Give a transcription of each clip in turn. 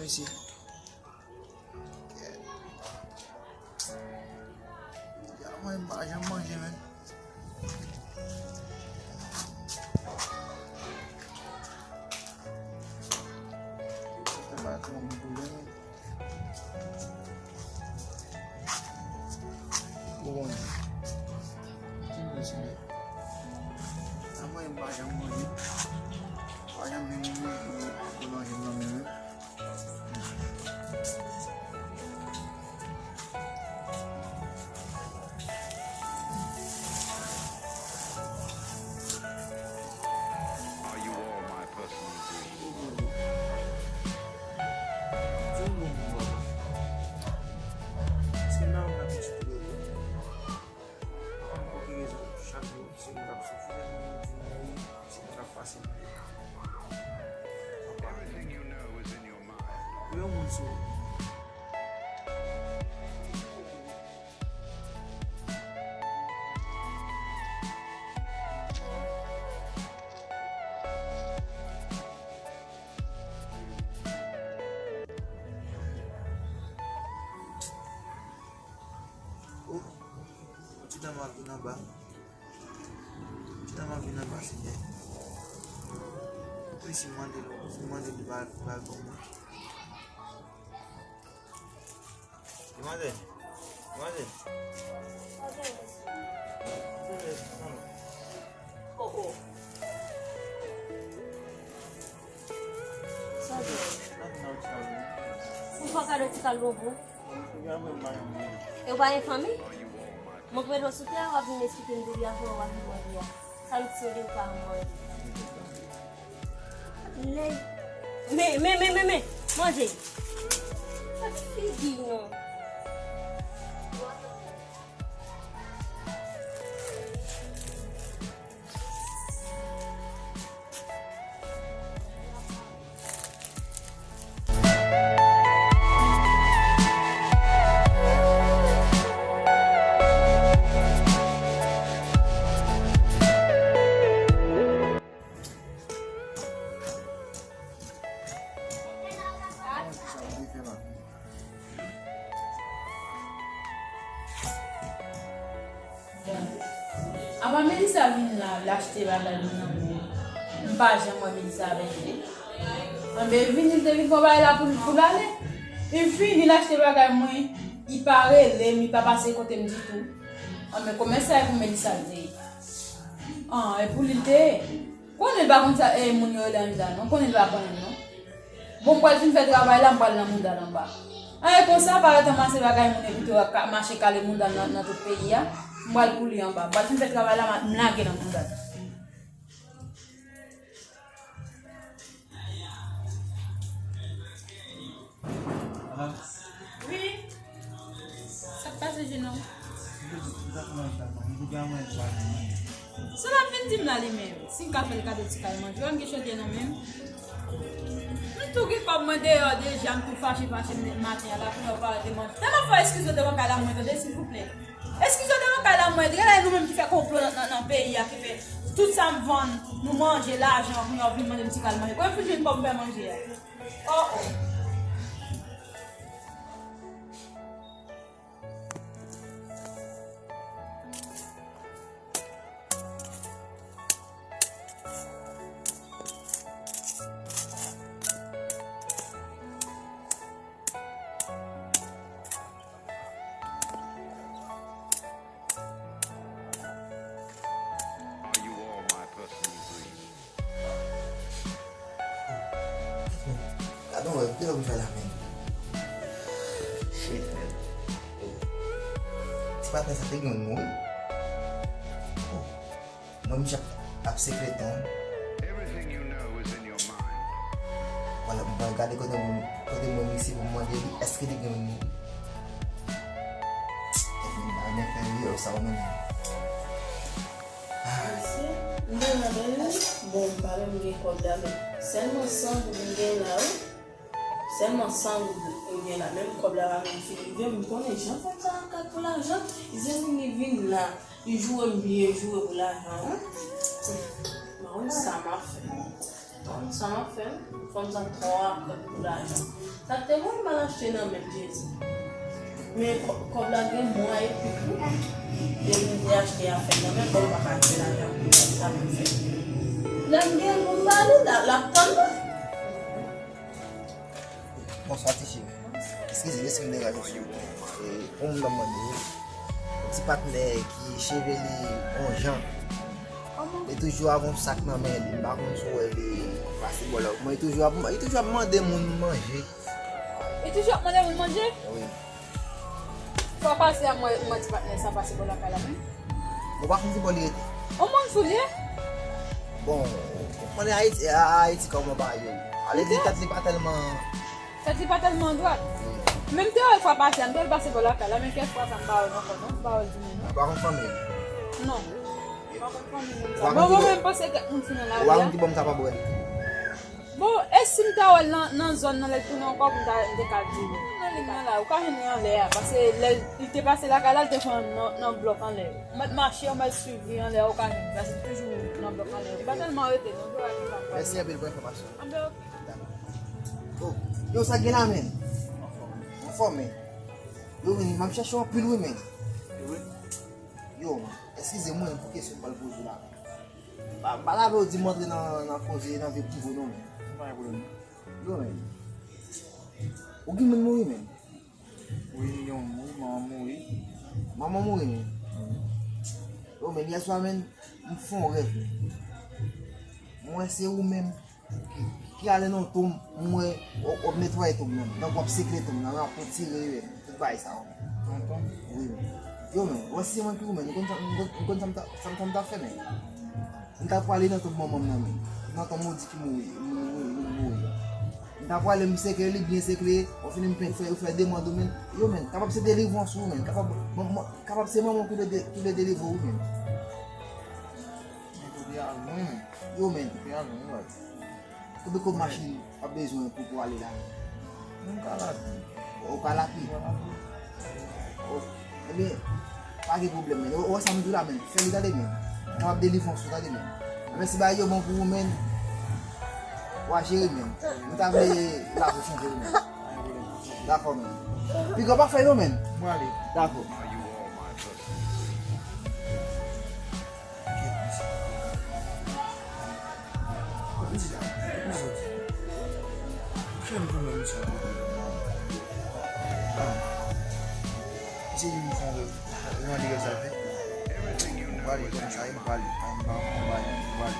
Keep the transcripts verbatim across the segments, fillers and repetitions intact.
Mesye. Ya, mwen pa janm manje, men. Sa pa tro bon pou mwen. Bon, ti mesye. Sa mwen pa janm manje. Pa janm vin manje nan men mwen. Are you all my personal dream? Everything you know is in your mind. Oh, ti dam ap vin anba. Ti dam ap vin anba, Senyè. Wi, si m mande l, si m mande l, li pa, li pa ban mwen. Demwazèl, demwazèl. Oh, oh. Sa w gen? Ou fè kado ti kal bonbon? E w pa gen fanmi? Mwen k mete w sou tè a, w ap vin esplike m depi afè w ap vin manje a. Sa m di w depi w pa manje. Men, men, men, men, men, manje. Sa figi non. Apa Melissa vin la, l achte bagay mwen nan men. M pa janm wè Melissa avèk li. Anben, vini, li te vin fè bagay la pou, pou l ale. Li vini, l achte bagay mwen. Li pa rele m, li pa pase kote m ditou. Anben, konbyen sa e pou Melissa l te ye? An, e pou li l te ye. Konnen l pa konn sa, e, moun yo rele anndan non. Konnen l pa konnen non. Bon, m pral fin fè travay la, m pral nan mouda l anba. An, e konsa, pa ret anmase bagay moun epi tou ka mache kale mouda l nan, nan tout peyi a. M pral koule anba. M pral fin fè travay la, m lage nan mouda l. Wi. Sa k pase, jenòm? Sa l ap vin di m la li menm? Si m ka fè l kado ti kay manje, w a m gen chante nan men m. M tou gen kòb mwen deyò deja, m tou fache, fache m nèt maten an la, kounye a w pale de manje. Tèlman fò eskize w devan kay la mwen tande, silvouplè. Eskize w devan kay la mwen, genlè nou menm ki fè konplo nan, nan, nan peyi a, ki fè tout sa m vann, nou manje, lajan, kounye a w vin mande m ti kay manje. Kote m fin jwenn kòb m fè manje a? Oh, oh. Are you all my personal dream? Gade yon rèv, kilè pou m fè la menm? Shit, man. Ti patnè sa te gen moun mouri. Oh. Non, misye ap, ap sekre tan. Everything you know is in your mind. Vwala, m pral gade kote mwen, kote mwen misye pou m mande li èske li gen moun mouri. Tèt mwen ba men fè vye sa ou menm. Mesye, m te nan bèl li. Bon, m pa menm gen kòb la, men sèlman san goud m gen la, wi. Sèlman san goud m gen la. Menm kòb la pa menm fin rive, m konnen jan fè m sa ankò pou lajan. Li vin, li vin la. Li joure m byen joure pou lajan, wi. M pa konn sa m ap fè. Sa m ap fè, fò m sa twò akòt pou lajan. Sa k te voye m al achte nan men Jezi. Men kò- kòb la gen mwa epi tou. Depi m te achte afè nan men, kòb pa ka gen lajan pou sa m fè. Lè m gen pou m ba li, l ap tann mwen. Bonswa, ti cheri. Eskize, eskize m deranje w, silvouplè. E, pou moun nan mande w, yon ti patnè ki cheve li yon jan. Li toujou avè yon sak nan men li. M pa konn si w wè li pase bò la. Mwen, li toujou ap, li toujou ap mande moun manje. Li toujou ap mande moun manje? Wi. Fwa pase a, mwen, mwen ti patnè sa pase bò lakay la menm. Ou pa konn ki bò li rete? Yon moun sou li ye? Bon, ou konnen Ayiti, a- Ayiti kòman bagay yo. Ale di tèt li pa tèlman. Tèt li pa tèlman dwat. Menm te wè fwa pase a, m te wè l pase bò lakay la, men kèk fwa sa m pa wè l ankò non, m pa wè l di men non. Ou pa konn fanmi l? Non. M pa konn fanmi moun sa. Bon, mwen menm panse kèk moun sou nan lari a. Ou pa konn ki bò m kapab wè l tou? Bon, e si m ta wè l nan, nan zòn nan, lè l tounen ankò, pou m ta, m te ka di w. Nan liy nan la, ou ka jwenn li anlè a, paske lè l te pase lakay la, l te fè nan, nan blòk anlè. M mèt mache, m mèt swiv li anlè a, ou ka jwenn li, paske l toujou nan blòk anlè. Li pa tèlman rete non, jodi a li pa. Mèsi anpil pou enfòmasyon. Anben, oke. Dakò. Oh, yo, sa gen la, men? Anfòm, men. Yo, men, m ap chèche w anpil, wi, men. Yo, eskize mwen pou kesyon m pral poze w la. Pa, pa lave w di m antre nan, nan koze, nan vi prive w non, men. Pa gen pwoblèm. Yo, men. Ou gen moun mouri, men? Wi, yon mouri, manman mouri. Manman mouri, men? Yo, men, yèswa, men, m fè yon rèv, men. Mwen, se ou menm ki, ki ale nan tonm, m wè w, w ap netwaye tonm nan, tankou w ap sekle tonm nan, w ap retire tout bagay sa yo. Tonton? Wi, men. Yo, men, wè si se mwen ki ou, men, m konn sa, m konn, m konn sa m ta, sa m, sa m ta fè, men. M ta prale nan tonm manman m nan, men. Nan tonm ou di ki mouri, mouri, mouri, mouri. M ta prale, m sekle li, byen sekle, ou fini m fè, fè, fè demann ou, men. Yo, men, kapab se delivrans ou, men. Kapab, man, man, kapab se manman ki vle de, ki vle delivre ou, men. Men kote a lwen, men. Yo, men. Kote a lwen, wi. Konbyen kòb machin w ap bezwen pou, pou ale la? Mwen ka lapi. Ou ka lapi? Mwen lapi. Oh, ebyen, pa gen pwoblèm, men. Ou, ou wè sa m di w la, men. Fè li tande, men. Kapab delivrans ou tande, men. Mèsi, bagay yo bon pou ou, men. W a jere, men. M ta vle lavi chanje, men. Dakò, men. Piga pa fè yo, men. Mwen ale. Dakò. Kèt, mesye. Kòt misye la, kòt misye soti. Kèm pou mwen, misye la. Ah. Misye di m fè yon, yon ide sa fè. M pale konsa, m pale, m pale, m pale, m pale.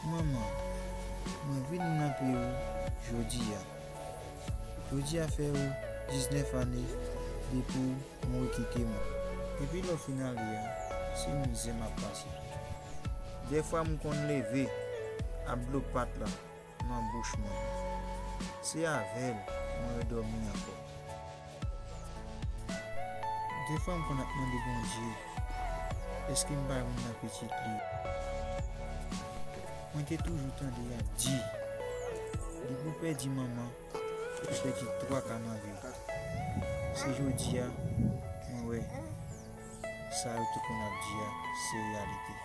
Manman, mwen vini nan pye w jodi a. Jodi a fè w diznèf ane depi w mouri kite mwen. Epi lè w fin ale a, se mizè m ap pase. Dèfwa m konn leve ap dlo pat la nan bouch mwen. Se avè l mwen redòmi ankò. Defwa m konn ap mande Bondye, èske m pa youn nan pitit li? Mwen te toujou tande y ap di, depi w pèdi manman, ou pèdi twa ka nan vi w. Se jodi a, mwen wè, sa yo te konn ap di a, se reyalite.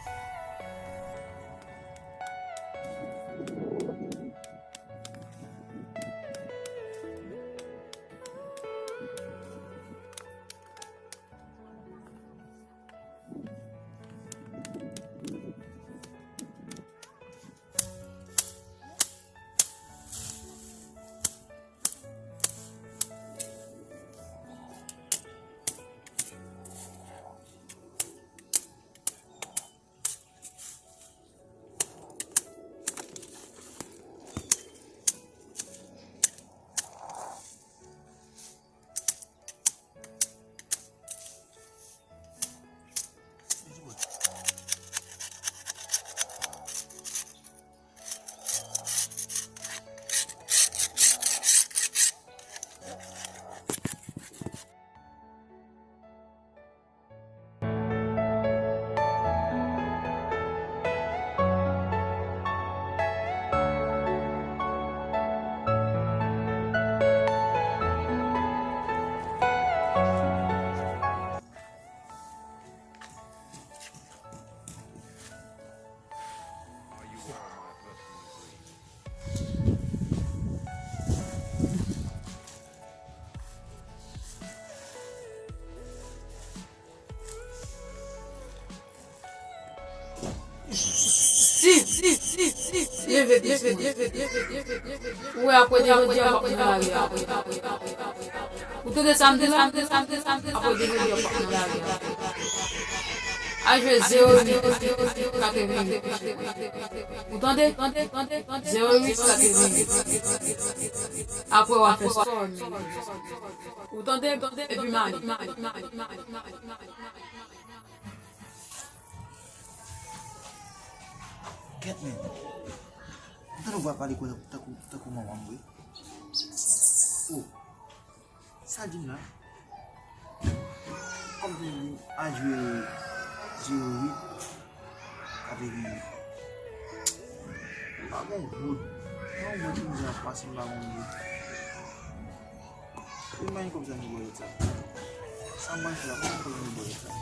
Si, si, si, si, si, leve, leve, leve, leve, leve, leve, leve. Ou wè apre de jodi a w p ap nan lari a. Ou tande sa m di la? Apre de jodi a w p ap nan lari a. Al jwe zewo uit katrevenn uit. Ou tande? Zewo uit katrevenn uit. Apre w a fè sa w vle. Ou tande? Epi m ale. Kèt men. M tande w ap pale kon tankou, tankou manman m vre. Oh. Sa l di m la? Kòm se li a jwe zewo uit katrevenn uit. M pa gon goud. Mwen wè ki mizè ap pase m pa gon goud. Ou pa gen kòb sa nou bò lòt sa. Sa m pral fè la, pa gen kòb nou bò lòt sa.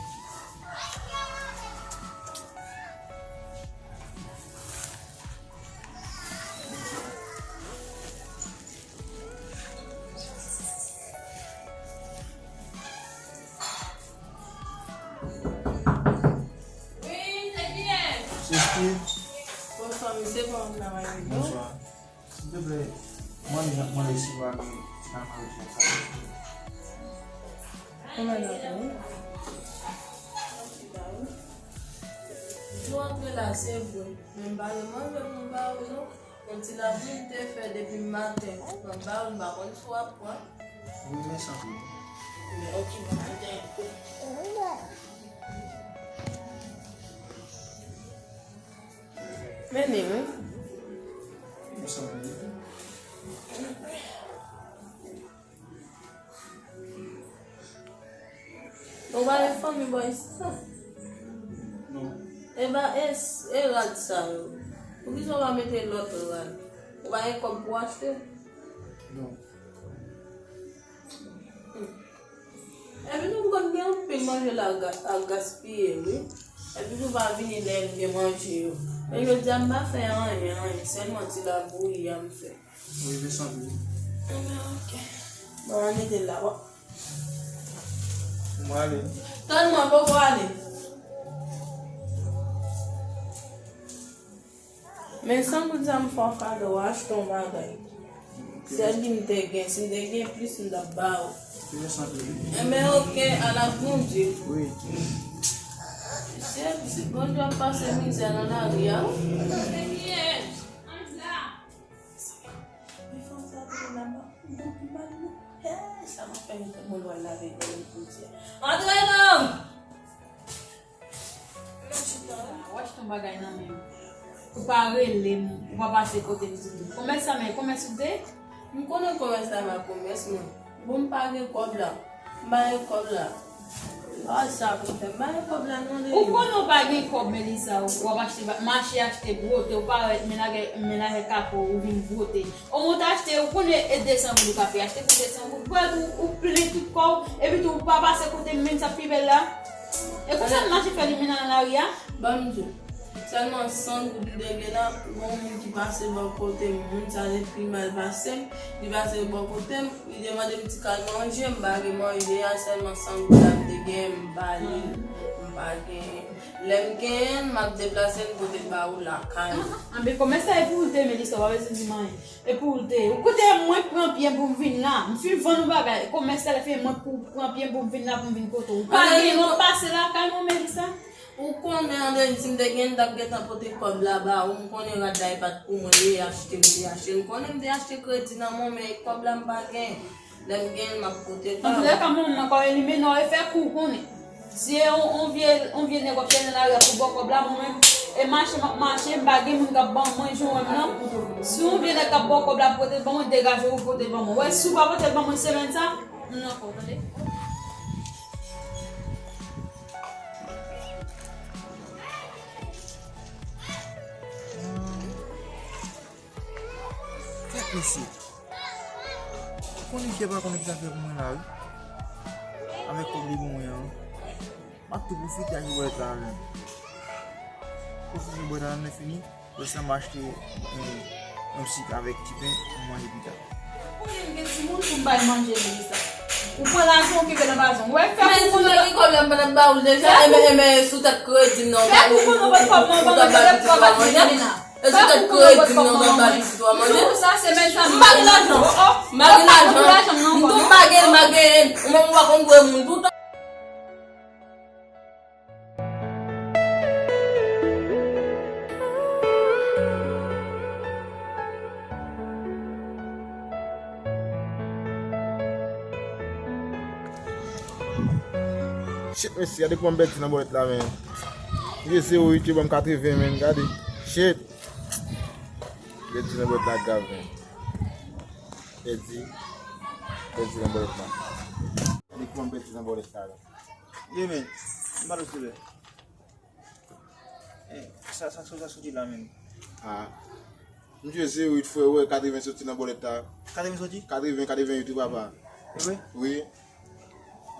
Wi, se kiyès? Se Steve. Bonswa, mesye, kòman w travay yo? Bonswa. Silvouplè, mande, mande si w a gen, si w a gen yon kado. Kòman w ap ye? Jou antre la, se vre. Men m pa gen manje pou m ba ou non. Yon ti labou m te fè depi maten. Mwen ba ou, m pa konn si w ap pran. Wi, men sanble. Men ok, bon maten. Mennen, wi. Men sanble. Ou pa gen fanmi bò isit la? Non. E ba, e, e rad sa yo. Poukisa w pa mete lòt rad? Ou pa gen kòb pou achte? Non. Hmm. Epi tou, m konn gen anpil manje la ga-, ap gaspiye, wi. Epi tou, pa vini lè m gen manje yo. Men jodi a, m pa fè anyen, anyen. Sèlman ti labouyi a m fè. Wi, desann wi. Enben, ok. Bon, ann ede l la, w ap. Mwen ale. Tann mwen, poko ale. Men san goud sa m fè w kado, w achte yon bagay. Ok. Sèl li m te gen, si m te gen plis, m t ap ba ou. Desann wi. Enben, ok, al ak Bondye. Wi. Mesye, si Bondye ap pase mizè nan lari a, wi. Men fanm sa te la ba m gwo pi mal non. Hey, sa m ap fè mete moun wè lave gwo pi. Antre non! Wè, achte yon bagay nan men m. Ou pa rele m, ou pa pase kote m di m. Komès sa, men komès ou te? M konnen komès la, m a komès mwen. Bon, m pa gen kòb la. M pa gen kòb la. A, sa pou fè m pa gen kòb la non, Lili. Ou konnen w pa gen kòb, Melissa, w ap achte ba-, mache achte bwote, ou parèt, menajè, menajè kapo, ou vin bwote. Omwen w t achte, ou konnen e desann goud ou ka peye achte pou desann goud. Bwè tou, ou plen tout kò w, epi tou ou pa pase kote m menm sa pi bèl la. E konsa l mache fè li mennen nan lari a? Ban m di w. Sèlman san goud li te gen la, gon moun ki pase bò kote m, moun sa te pi mal pase m, li pase bò kote m, li te mande m ti kal manje, m pa gen manje a, sèlman san goud la m te gen, m ba li, m pa gen. Lè m genyen l, m ap deplase l pote l ba ou lakay. Anben, komès sa e pou ou l te, Melissa, w pa bezwen di m anyen. E pou ou l te. Ou koute mwen pran pye m pou m vin la. M fin vann yon bagay. Komès sa l fè mwen pou pran pye m pou m vin la, pou m vin kote w. Ou pa gen non pase lakay mwen, Melissa. Ou konnen, André, si m te gen, m t ap gentan pote kòb la ba ou. M konnen rad la e pa t pou mwen li ye, achte m te achte. M konnen m te achte kredi nan mwen, men kòb la m pa gen. Lè m gen, m ap pote ba ou. Antoulèka, manman m nan kòm elimine w e fè kou, ou konnen. Si e yon, yon vye, yon vye nèg w ap chèche nan lari a pou ba w kòb la, mwen menm, e mache m ap mache, m pa gen moun k ap ban mwen, jan w wè m nan. Si yon vye nèg k ap ba w kòb la, pote l ban mwen, degaje w, pote l ban mwen. Wè, si w pa pote l ban mwen semèn sa, m nan kò w, tande? Kèt mesye. Konnen Pierre pa konnen ki sa fè pou mwen la, wi. Avèk kòb li ban mwen an. M ap tou pwofite ak bwèt la menm. Pwofite bwèt la menm lè fini. Lè sa m achte, eh, yon sik avèk ti pen pou manje pita. Konnen m gen timoun pou m bay manje li sa. Ou pran lajan, ou kenbe nan lajan. Ou wè, fè koukou nan bòt kòb la, m pa t ap ba ou l deja. Enben, enben, sou tèt kredi m nan, ou ta, ou, ou, ou, ou ta ba pitit ou a manje. E sou tèt kredi m nan, ou ta ba pitit ou a manje. Jou sa, semèn sa, m pa gen lajan. M pa gen lajan. M tou pa gen, m pa gen. Ou menm ou pa konn voye moun toutan. Shit, mesye, gade kòman m pèdi nan bòlèt la, men. Mesye, se ou ki ban m katreven, men, gade. Shit. Pèdi nan bòlèt la grav, men. Pèdi. Pèdi nan bòlèt la. Gade kòman m pèdi nan bòlèt la, la. Ye, men. M pa t sou lè. Eh, sa, sa, sa, sa soti la menm. Ah. M jwe zewo uit, frè, wè, katreven soti nan bòlèt la. Katreven soti? Katreven, katreven uit, wi, papa. E vre? Wi.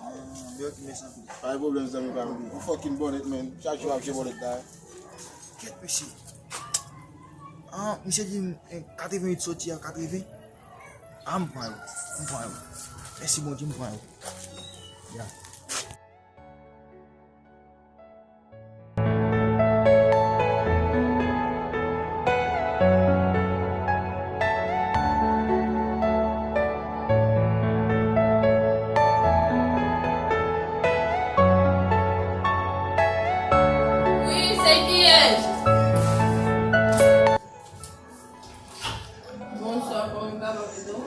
Ah, men ok, mèsi anpil. Pa gen pwoblèm, zanmi pa m. Ou fucking bòlèt, men. Chak jou ap jwe bòlèt la. Kèt, mesye. Ah, misye di m, eh, katreven uit soti a katreven. Ah, m pran yo. M pran yo. Mèsi Bondye, m pran yo. Ya. Wi, se kiyès? Bonswa, kòman m kapab ede w?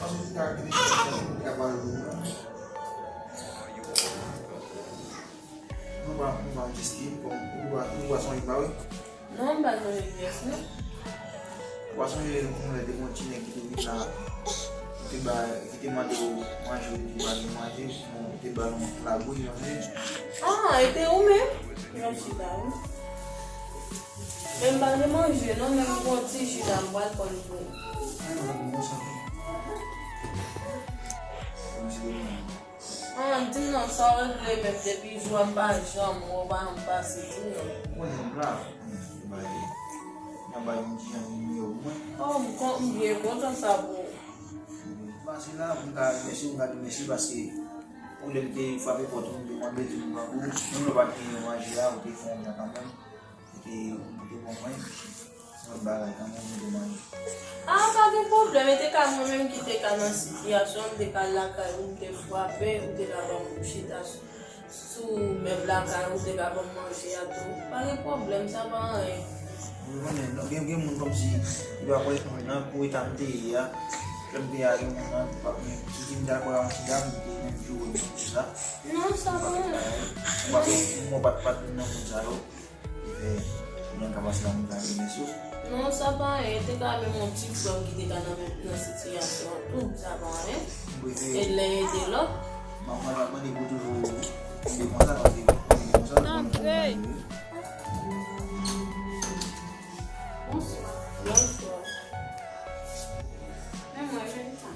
Paske ou te ka kite chans la, ou te ka pale pou mwen. Nou pa, nou pa egziste, kòm ou pa, ou pa sonje m pa wi. Non, m pa sonje kiyès non. Ou pa sonje yon lè te gon ti nèg ki te vin la, ki te ba, ki te mande w manje, ou te ba li manje, ou te ba l yon labouyi manje. Ah, e te ou menm? Mwen chita wi. Men m pa vle manje non, men m gon ti ji la, m pral pran l pou ou. Ah, di m non, sa w regle menm depi jou a m pa janm wè w pa janm pase, di m non. Mwen menm la, mwen bay, mwen bay yon ti jan nimewo mwen. Oh, m kon-, m byen kontan sa pou ou. Pase la, pou m ka remèsye w, m ka di w mèsi paske ou lè m te frape pòt ou, m te mande di m, ou menm lè w pa t gen manje a, ou te fè yon jan kanmenm. Ou te, ou te ban mwen yon bagay kanmenm, ou te manje. Ah, pa gen pwoblèm, e te ka mwen menm ki te ka nan sitiyasyon, m te ka lakay ou, m te frape, ou te ka ban m chita sou, sou mèb lakay ou, ou te ka ban m manje a tou. Pa gen pwoblèm, sa pa anyen. Ou konnen, non, gen, gen moun kòmsi, li pa kwè nan kou eta m te ye a. Lè m te ye a, gen moun nan, pa, si m te al pran yon ti dam, li te menm joure m pou sa. Non, sa pa anyen. Ou pa, ou pa, pa t nan moun sa yo. Epi, lè m ka pase la, m ka remèsye w. Non, sa pa anyen. Te ka menm yon ti frè m ki te ka nan menm, nan sitiyasyon an tou, sa pa anyen. E lè ede lòt. M ap mande, m ap mande pou toujou kenbe konsa, paske konsa, nou konn fè bagay yo. Bonswa. Bonswa. Men mwen, men sa.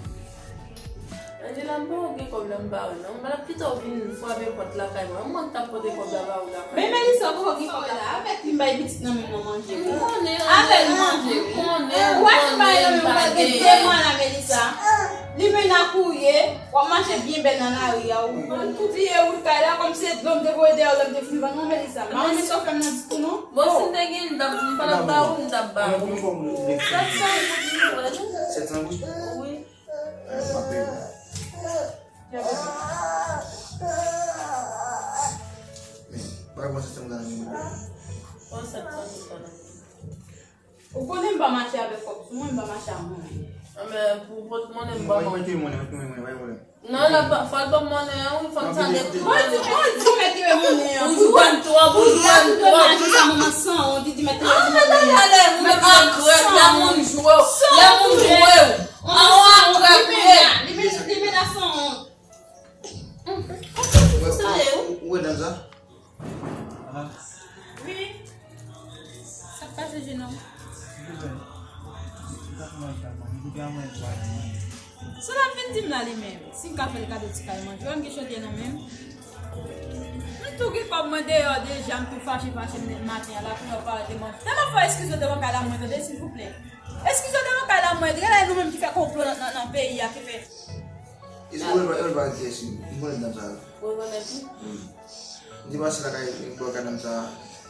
Angela, m poko gen kòb la, m pa wè non. M pa t ap kite w vin frape pòt lakay mwen. Mwen k t ap pote kòb la ba ou lakay. Men Melissa poko gen kòb la. Avèk li m bay pitit nan men nan manje. M konnen, avèk manje. M konnen, m konnen, m pa gen. Ou wè si m pa gen nan men m, m pral gen de mwa la, Melissa. Li men nan kouri, w ap mache byen bèl nan lari a. Ou konn tou di e wout kay la, kòm se dlo m te voye dèyè w lè m te fin vann nan, Melissa. M pa renmen sa w fè m nan diskou non. Bon, si m te gen, m t ap, m pa t ap ba ou, m t ap ba ou. Sèt san goud li vre non. Sèt san goud? Wi. Men, pa pran sèt san goud la nan men mwen. Pran sèt san goud la nan men mwen. Ou konnen m pa mache avèk kòb sou mwen, m pa mache ak monnen. Anben, pou pòtmonnen m ba w. Mwen, mwen te monnen, mwen te monnen, pa gen pwoblèm. Non, la pa, fò l ban m monnen an, wi, fò m sa gen tout monnen. Mwen di, mwen di, ou mèt rele monnen an. Ou jwenn twòp, ou jwenn twòp. Ou di, di mèt rele monnen an. Ah, men gade, ou menm agrèt, lè moun jwe w, lè moun jwe w. An, ou agrèt, ou ye. Li men, li men la san wont. Sa ye, wi. Ou wè dam sa? Wi. Sa k pase, jenòm? Sa l ap vin di m la, li menm? Si m ka fè l kado ti kay manje, wè m gen chodyè nan men m. M tou gen kòb mwen deyò deja, m tou fache, fache m nèt maten an la, kounye a w pa rete manje. Tèlman fò eskize w devan kay la, mwen tande, silvouplè. Eskize w devan kay la, mwen, rele nou menm ki fè konplo nan, nan, nan peyi a, ki fè E se ou pa, ou pa di esi, m konnen dam sa yo. Ou rekonèt li? Wi. M te pase lakay, m bò kay dam sa,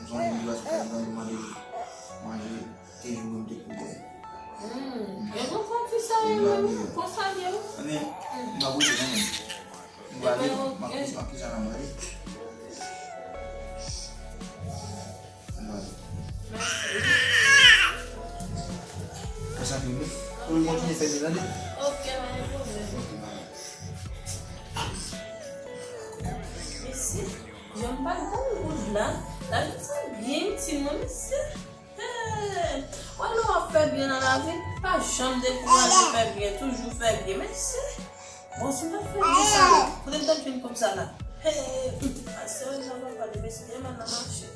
m sonje m te pase lakay dam, m mande manje, te joure m te kouvè. Hmm. E bon, konn fi sa yo menm, konsa ye wi. Ane, m pa boude non. M va ale, m ap kouche, m ap kouche nan mari. Mèsi. Konsa fini. Pou nou kontinye fè li, tande? Ok, pa gen pwoblèm. Ok, bye. Mèsi. Jan m pa t konn goud la. La, jan sa byen itil mwen, mèsi. Hey! Wè, lè w ap fè byen nan lavi, pa janm dekouraje fè byen, toujou fè byen. Mèsi. Bon, si m pa t fè byen sa, kote m t ap jwenn kòb sa la? Hey! Asè, jan m ap pale, mèsi byen mal nan mache.